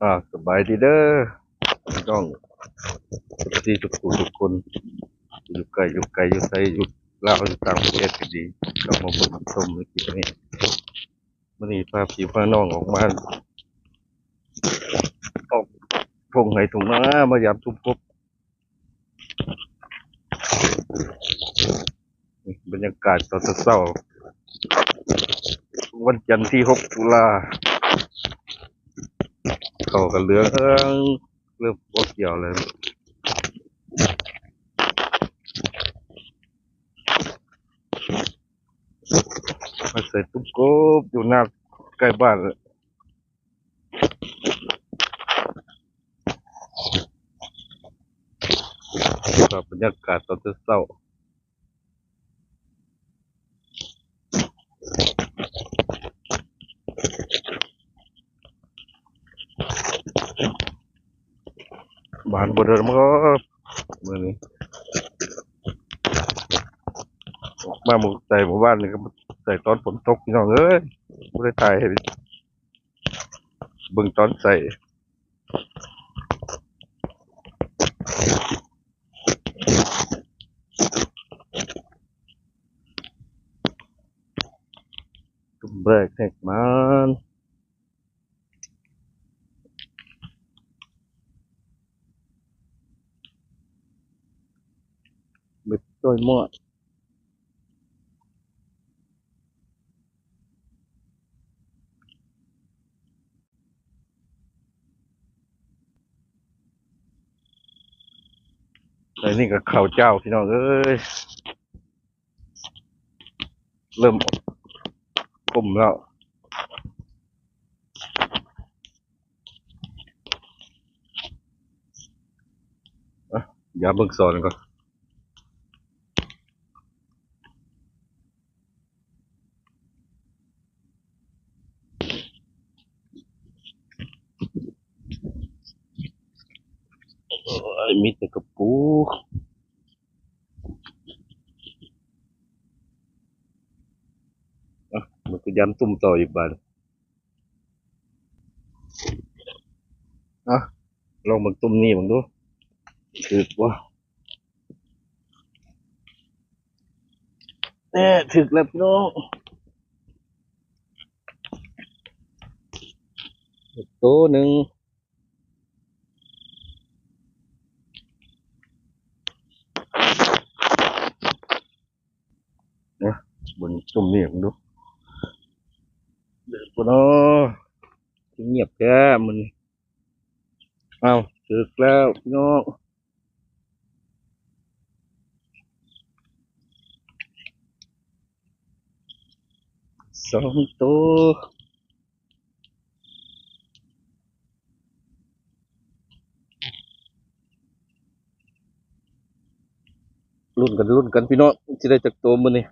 ອາ ສະບາຍດີເດີພີ່ນ້ອງ ເອັຟຊີ ທຸກຜູ້ທຸກຄົນ ຢູ່ໃກ້ຢູ່ໄກ ຢູ່ໃສຢູ່ລາວ ຢູ່ຕ່າງປະເທດກໍດີ ເຂົ້າມາເບິ່ງມາຊົມໃນຄລິບນີ້. ມື້ນີ້ພາພີ່ພານ້ອງອອກມາ ອອກທົ່ງໄຮ່ທົ່ງນາ ມາຢາມທຸ່ມກົບ. ນີ້ບັນຍາກາດຕອນເຊົ້າໆ ວັນຈັນທີຫົກຕຸລາ ເຂົ້າກໍເຫຼືອງ ເລີ່ມເກັບກ່ຽວແລ້ວ ມາໃສ່ຕຸ່ມກົບຢູ່ນາໃກ້ບ້ານ. ກໍບັນຍາກາດຕອນເຊົ້າໆ ບານບໍ່ເດີມາມື້ນີ້ ອອກມາມື້ໃສ່ມື້ວານນີ້ກໍໃສ່ຕອນຝົນຕົກ ພີ່ນ້ອງເອີຍ ບໍ່ໄດ້ຖ່າຍໃຫ້ ເບິ່ງຕອນໃສ່ ຕຸ້ມແບກແຮກມານ ເມັດຈ້ອຍມ້ອຍ. ໃນນີ້ກໍເຂົ້າເຈົ້າ ພີ່ນ້ອງເອີຍ ເລີ່ມຂົມແລ້ວ. ອ່ະ ຢາມເບິ່ງສອນກ່ອນ ໂອ້ຍ ມີແຕ່ກະປູ. ອ່ະ ມັນກໍຢາມຕຸ່ມຕໍ່ອີກບາດ. ອ່ະ ລອງເບິ່ງຕຸ່ມນີ້ເບິ່ງດູ ຖືກບໍ່? ແນ່ ຖືກແລ້ວພີ່ນ້ອງ ໂຕໜຶ່ງ. ນະ ເບິ່ງຕຸ່ມນີ້ເບິ່ງດູ ເດີພຸ້ນເນາະ ຄືງຽບແທ້ມື້ນີ້. ອ້າວ ຖືກແລ້ວພີ່ນ້ອງ ສອງໂຕ. ລຸ້ນກັນ ລຸ້ນກັນພີ່ນ້ອງ ຊິໄດ້ຈັກໂຕມື້ນີ້.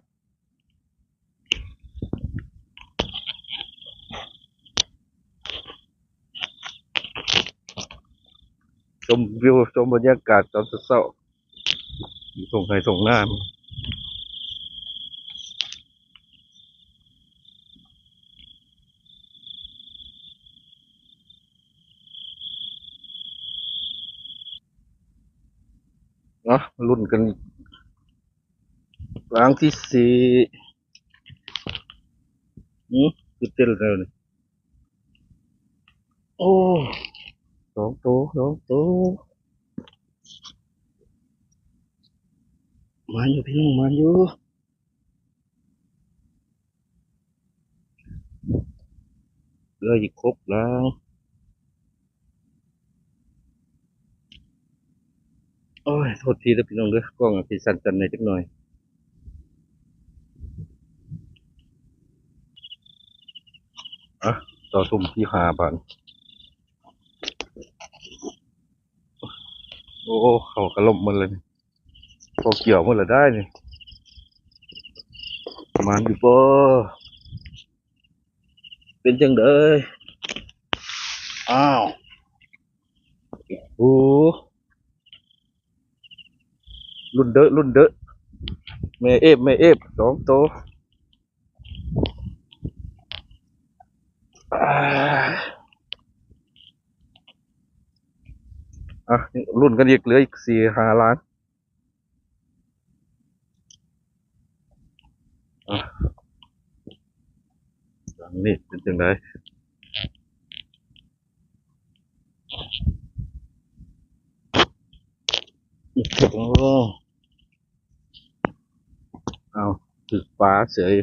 ຊົມວິວ ຊົມບັນຍາກາດຕອນເຊົ້າໆ ຢູ່ທົ່ງໄຮ່ທົ່ງນາ. ເນາະ ລຸ້ນກັນ ຫຼັງທີສີ່ ຫື ຄືເຕັ້ນແລ້ວນີ້. ໂອ້ ສອງໂຕ ສອງໂຕ ມາຢູ່ພີ່ນ້ອງ ມາຢູ່. ເຫຼືອອີກຫົກຫຼັງ. ໂອ້ຍ ໂທດທີເດີພີ່ນ້ອງເດີ ກ້ອງອາດຊິສັ່ນໆແດ່ຈັກໜ້ອຍ. ອ່ະ ຕໍ່ຊຸມທີຫ້າບາດ. ໂອ້ ເຂົ້າກະລົ້ມໝົດເລີຍ ເຂົ້າກ່ຽວໝົດລະໄດ໋ນີ້. ໝານຢູ່ບໍ່ ເປັນຈັ່ງໃດ? ອ້າວ ໂອ້ ລຸ້ນເດີ ລຸ້ນເດີ ແມ່ເອບ ແມ່ເອບ ສອງໂຕ. ອ່າ ອ່ະ ລຸ້ນກັນອີກ ເຫຼືອອີກສີ່ຫ້າຫຼັງ. ອ່ະ ຫຼັງນີ້ເປັນຈັ່ງໃດ? ໂອ້ ເອົາ ຖືກປາເສຍ.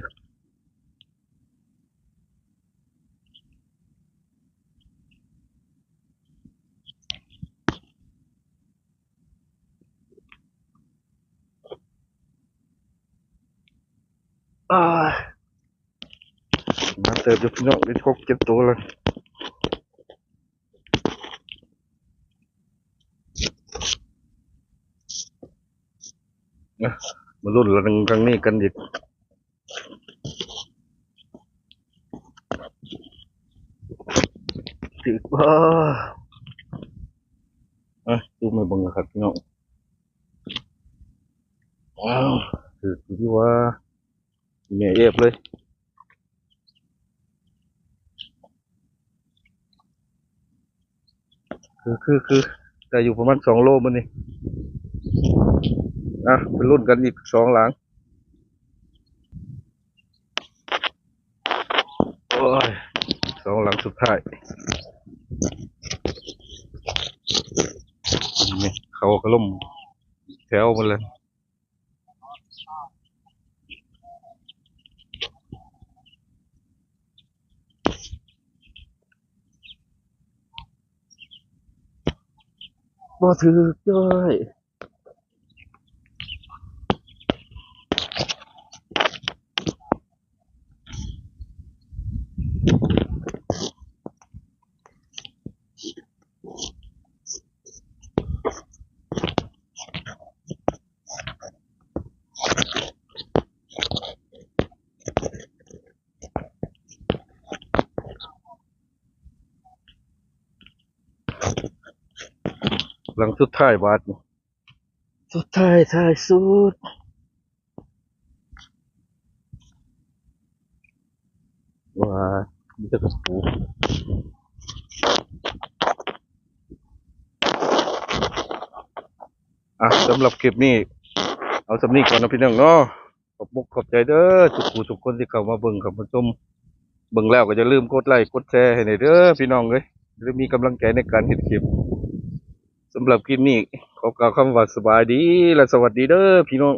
ອ່າ ມາເຕີບຢູ່ພີ່ນ້ອງ ໄດ້ຫົກເຈັດໂຕແລ້ວ. ນະ ມາລຸ້ນລັງທາງນີ້ກັນອີກ ຖືກບໍ່? ອ່ະ ຊູມໃຫ້ເບິ່ງຄັກໆ ພີ່ນ້ອງ. ອ້າວ ຖືກຢູ່ຕິວ່າ ແມ່ເອບເລີຍ. ຄື ຄື ຄື ໄດ້ຢູ່ປະມານສອງໂລມື້ນີ້. ອ່ະ ໄປລຸ້ນກັນອີກສອງຫຼັງ. ໂອ້ຍ ສອງຫຼັງສຸດທ້າຍ ນີ້ ເຂົາກະລົ້ມແຖວໝົດແລ້ວ. ບໍ່ຖືກເລີຍ. ຫຼັງສຸດທ້າຍບາດນີ້ ສຸດທ້າຍທ້າຍສຸດ ວ້າ ມີແຕ່ກະປູ. ອ່ະ ສຳລັບຄລິບນີ້ ເອົາສ່ຳນີ້ກ່ອນເນາະ ພີ່ນ້ອງເນາະ. ຂອບອົກຂອບໃຈເດີ ທຸກຜູ້ທຸກຄົນທີ່ເຂົ້າມາເບິ່ງ ເຂົ້າມາຊົມ. ເບິ່ງແລ້ວກໍຢ່າລືມກົດໄລກົດແຊໃຫ້ແດ່ເດີພີ່ນ້ອງເອີຍ ຈະໄດ້ມີກຳລັງໃຈໃນການເຮັດຄລິບ. ສຳລັບຄລິບນີ້ ຂໍກ່າວຄຳວ່າສະບາຍດີ ແລະ ສະຫວັດດີເດີພີ່ນ້ອງ.